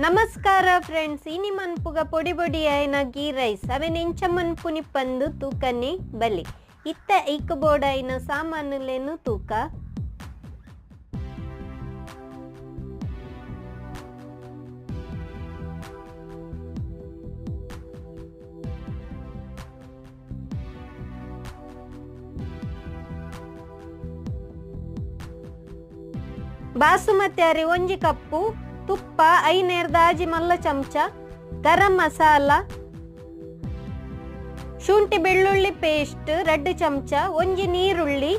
ನಮಸ್ಕಾರ ಫ್ರೆಂಡ್ಸ್, ಇನಿ ಮನ್ಪುಗ ಪೊಡಿ ಪೊಡಿ ಆಯಿನ ಗೀ ರೈಸ್ ಅವೆನ್ ಎಂಚ ಮನ್ಪುನಿ ಪಂದು ತೂಕನೆ ಬಲಿ. ಇತ್ತ ಐಕ್ ಬೋಡಾಯಿನ ಸಾಮಾನುಲೇನು ತೂಕ. ಬಾಸುಮತಿ ಅರಿ 1 ಕಪ್ಪು, ತುಪ್ಪ 5 ಮಲ್ಲ ಚಮಚ, ಗರಂ ಮಸಾಲ, ಶುಂಠಿ ಬೆಳ್ಳುಳ್ಳಿ ಪೇಸ್ಟ್ 2 ಚಮಚ, 1 ನೀರುಳ್ಳಿ,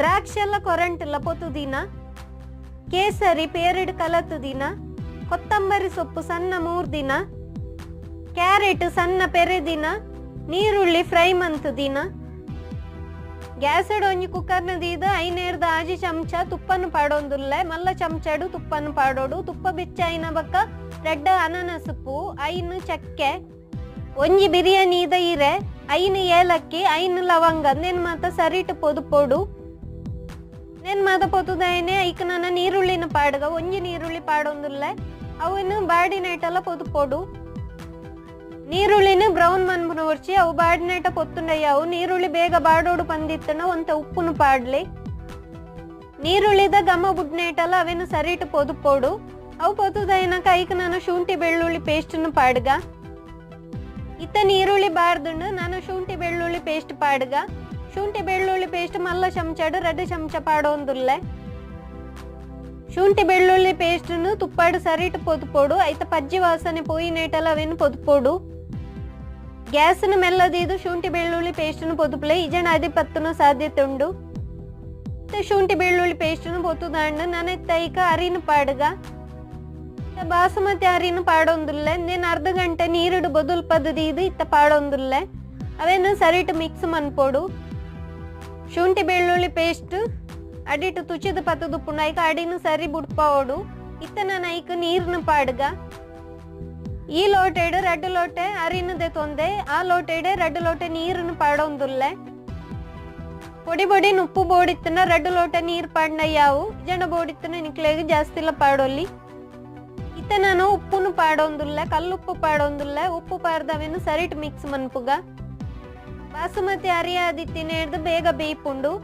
ದ್ರಾಕ್ಷೆಲ್ಲ ಕೊರಂಟಲ್ಲ ಪೊತುದಿನ, ಕೇಸರಿ ಪೇರಡು ಕಲತುದಿನ, ಕೊತ್ತಂಬರಿ ಸೊಪ್ಪು ಸಣ್ಣ 3 ದಿನ, ಕ್ಯಾರೆಟ್ ಸಣ್ಣ ಪೆರೆದಿನ, ನೀರುಳ್ಳಿ ಫ್ರೈ ಮಂತುದಿನ. ಗ್ಯಾಸಡ್ ಒಂಜಿ ಕುಕ್ಕರ್ನ ದೀದ 5 ಚಮಚ ತುಪ್ಪನು ಪಾಡೊಂದುಲ್ಲೆ, ಮಲ್ಲ ಚಮಚಡು ತುಪ್ಪನು ಪಾಡೋಡು. ತುಪ್ಪ ಬೆಚ್ಚ ಐನ ಬಕ್ಕ 2 ಅನಾನಸ್ ಪೂ, 5 ಚಕ್ಕೆ, 1 ಬಿರಿಯಾನಿದ ಇರೆ, 5 ಏಲಕ್ಕಿ, 5 ಲವಂಗ. ನೇನು ಮಾತ ಸರಿಟು ಪೊದು ಪೊಡು. ನೇನು ಮಾತ ಪೊತುದಾಯನೆ ಐಕ್ ನನ್ನ ನೀರುಳ್ಳಿನ ಪಾಡುಗ, 1 ನೀರುಳ್ಳಿ ಪಾಡೊಂದುಲ್ಲೆ, ಅವನ್ನು ಬಾಡಿನೈಟೆಲ್ಲ ಪೊದು ಪೊಡು. ನೀರುಳ್ಳಿನ ಬ್ರೌನ್ ಮನ್ಪುನ ಒರ್ಚಿ ಅವು ಬಾಡಿನೇಟ ಪೊತ್ತುಂಡಯ್ಯಾವು. ನೀರುಳ್ಳಿ ಬೇಗ ಬಾಡೋಡು ಪಂದಿತ್ತನ ಒಂತ ಉಪ್ಪುನು ಪಾಡ್ಲಿ. ನೀರುಳ್ಳಿದ ಗಮ ಬುಡ್ನೇಟಲ್ಲ ಅವೇನು ಸರಿಟು ಪೊದು ಪೊಡು. ಅವು ಪೊತ್ತುದೈನಕ ಐಕ್ ನಾನು ಶುಂಠಿ ಬೆಳ್ಳುಳ್ಳಿ ಪೇಸ್ಟನ್ನು ಪಾಡ್ಗ. ಇತ್ತ ನೀರುಳ್ಳಿ ಬಾರ್ದುಂಡು ನಾನು ಶುಂಠಿ ಬೆಳ್ಳುಳ್ಳಿ ಪೇಸ್ಟ್ ಪಾಡ್ಗ. ಶುಂಠಿ ಬೆಳ್ಳುಳ್ಳಿ ಪೇಸ್ಟ್ ಮಲ್ಲ ಚಮಚಡು 2 ಚಮಚ ಪಾಡೋಂದುಲ್ಲೆ. ಶುಂಠಿ ಬೆಳ್ಳುಳ್ಳಿ ಪೇಸ್ಟನ್ನು ತುಪ್ಪಾಡು ಸರಿಟು ಪೊದು ಪೊಡು. ಐತ ಪಜ್ಜಿ ವಾಸನೆ ಪೋಯಿನೇಟಲ್ಲ ಅವೇನು ಪೊದು ಪೊಡು. ಗ್ಯಾಸನ್ನು ಮೆಲ್ಲದೀದು ಶುಂಠಿ ಬೆಳ್ಳುಳ್ಳಿ ಪೇಸ್ಟನ್ನು ಪೊದುಪ್ಲೆ ಇಜಣ ಅದಿ ಪತ್ತುನ ಸಾಧ್ಯತೆ ಉಂಡು. ಶುಂಠಿ ಬೆಳ್ಳುಳ್ಳಿ ಪೇಸ್ಟನ್ನು ಪೊತ್ತುದಾಂಡು ನನೆತ್ತೈಕ ಅರಿನ ಪಾಡುಗ. ಬಾಸುಮತಿ ಅರಿನ ಪಾಡೊಂದುಲ್ಲೆ. ನೇನು ಅರ್ಧ ಗಂಟೆ ನೀರುಡು ಬೊದುಲ್ ಪದದೀದು ಇತ್ತ ಪಾಡೊಂದುಲ್ಲೆ. ಅವೇನು ಸರಿಟು ಮಿಕ್ಸ್ ಮನ್ಪೊಡು. ಶುಂಠಿ ಬೆಳ್ಳುಳ್ಳಿ ಪೇಸ್ಟ್ ಅಡಿಟು ತುಚಿದ ಪತ್ತುದುಪ್ಪುಂಡು ಐಕ ಅಡಿನ ಸರಿ ಬುಡ್ಪಾವೋಡು. ಇತ್ತ ನಾನು ಐಕ ನೀರನ್ನು ಪಾಡುಗ. ಈ ಲೋಟೆಡು 2 ಲೋಟೆ ಅರಿನದೆ ತೊಂದೆ, ಆ ಲೋಟೆಡೆ 2 ಲೋಟೆ ನೀರನ್ನು ಪಾಡೊಂದುಲ್ಲೆ. ಪೊಡಿ ಪೊಡಿ ಉಪ್ಪು ಬೋಡಿತ್ತನ 2 ಲೋಟೆ ನೀರು ಪಾಡ್ನಯ್ಯಾವು. ಜನ ಬೋಡಿತ್ತನ ನಿಕ್ಲೆಗ್ ಜಾಸ್ತಿಲ್ಲ ಪಾಡೊಲ್ಲಿ. ಇತ್ತ ನಾನು ಉಪ್ಪುನು ಪಾಡೊಂದುಲ್ಲೆ, ಕಲ್ಲುಪ್ಪು ಪಾಡೊಂದುಲ್ಲೆ. ಉಪ್ಪು ಪಾಡ್ದವೇನು ಸರಿಟ್ ಮಿಕ್ಸ್ ಮನ್ಪುಗ. ಬಾಸುಮತಿ ಅರಿ ಆದಿತ್ತಿನ ಹಿಡ್ದು ಬೇಗ ಬೇಯ್ಪುಂಡು.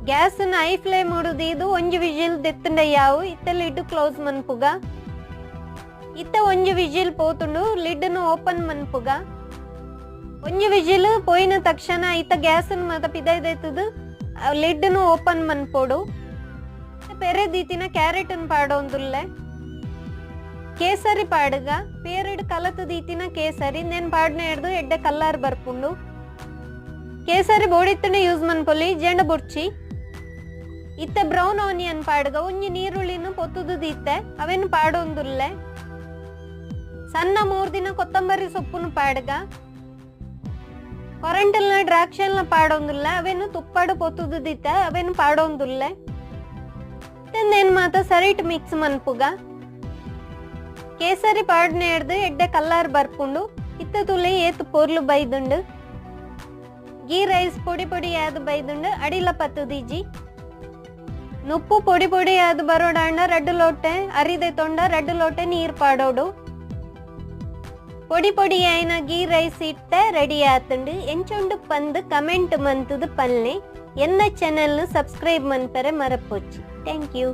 ಗ್ಯಾಸನ್ನು ಹೈ ಫ್ಲೇಮ್ ಉಡುದೀದು 1 ವಿಜಿಲ್ ದೆತ್ತುಂಡಯ್ಯಾವು. ಇತ್ತ ಲಿಡ್ ಕ್ಲೋಸ್ ಮನ್ಪುಗ. ಇತ್ತ 1 ವಿಜಿಲ್ ಪೋತುಂಡು, ಲಿಡ್ನು ಓಪನ್ ಮನ್ಪುಗ. 1 ವಿಜಿಲ್ ಪೋಯಿನ ತಕ್ಷಣ ಇತ್ತ ಗ್ಯಾಸನ್ನು ಮಾತ ಪಿದೈದೆತ್ತದು ಲಿಡ್ನು ಓಪನ್ ಮನ್ಪೊಡು. ಪೆರೆದೀತಿನ ಕ್ಯಾರೆಟನ್ನು ಪಾಡೊಂದುಲ್ಲೆ. ಕೇಸರಿ ಪಾಡುಗ. ಪೇರಡು ಕಲತದೀತಿನ ಕೇಸರಿ ನೇನು ಪಾಡ್ನ ಹಿಡ್ದು ಎಡ್ಡೆ ಕಲ್ಲಾರು ಬರ್ಪುಂಡು. ಕೇಸರಿ ಬೋಡಿತ್ತನೆ ಯೂಸ್ ಮನ್ಪೊಲಿ ಜೆಂಡ ಬುರ್ಚಿ. ಇತ್ತ ಬ್ರೌನ್ ಆನಿಯನ್ ಪಾಡುಗ. 1 ನೀರುಳ್ಳಿನ ಪೊತ್ತುದು ದೀತೆ ಅವೇನು ಪಾಡೊಂದುಲ್ಲೆ. ಸಣ್ಣ 3 ದಿನ ಕೊತ್ತಂಬರಿ ಸೊಪ್ಪುನು ಪಾಡುಗ. ಕೊರಂಟಲ್ನ ದ್ರಾಕ್ಷೆಲ್ನ ಪಾಡೊಂದುಲ್ಲೆ. ಅವೇನು ತುಪ್ಪಾಡು ಪೊತ್ತುದು ದೀತೆ ಅವೇನು ಪಾಡೊಂದುಲ್ಲೆ. ನೇನು ಮಾತ ಸರಿಟ್ ಮಿಕ್ಸ್ ಮನ್ಪುಗ. ಕೇಸರಿ ಪಾಡ್ನ ಹಿಡ್ದು ಎಡ್ಡೆ ಕಲ್ಲಾರು ಬರ್ಪುಂಡು. ಇತ್ತ ತುಲೆ ಏತು ಪೊರ್ಲು ಬೈದುಂಡು. ಗೀ ರೈಸ್ ಪೊಡಿ ಪೊಡಿ ಯಾದು ಬೈದುಂಡು. ಅಡಿಲ ಪತ್ತುದೀಜಿ. ನುಪ್ಪು ಪೊಡಿ ಪೊಡಿ ಯಾದು ಬರೋಡಾಂಡ 2 ಲೋಟೆ ಅರಿದೆ ತೊಂಡ 2 ಲೋಟೆ ನೀರು ಪಾಡೋಡು. ಪೊಡಿ ಪೊಡಿ ಆಯ್ನ ಗೀ ರೈಸ್ ಇಟ್ಟ ರೆಡಿ ಆತುಂಡು. ಎಂಚೊಂಡು ಪಂದು ಕಮೆಂಟ್ ಮಂತುದು ಪಲ್ಲೆ. ಎನ್ನ ಚಾನೆಲ್ ಸಬ್ಸ್ಕ್ರೈಬ್ ಮನ್ಪರೆ ಮರಪೊಚ್ಚಿ. Thank you.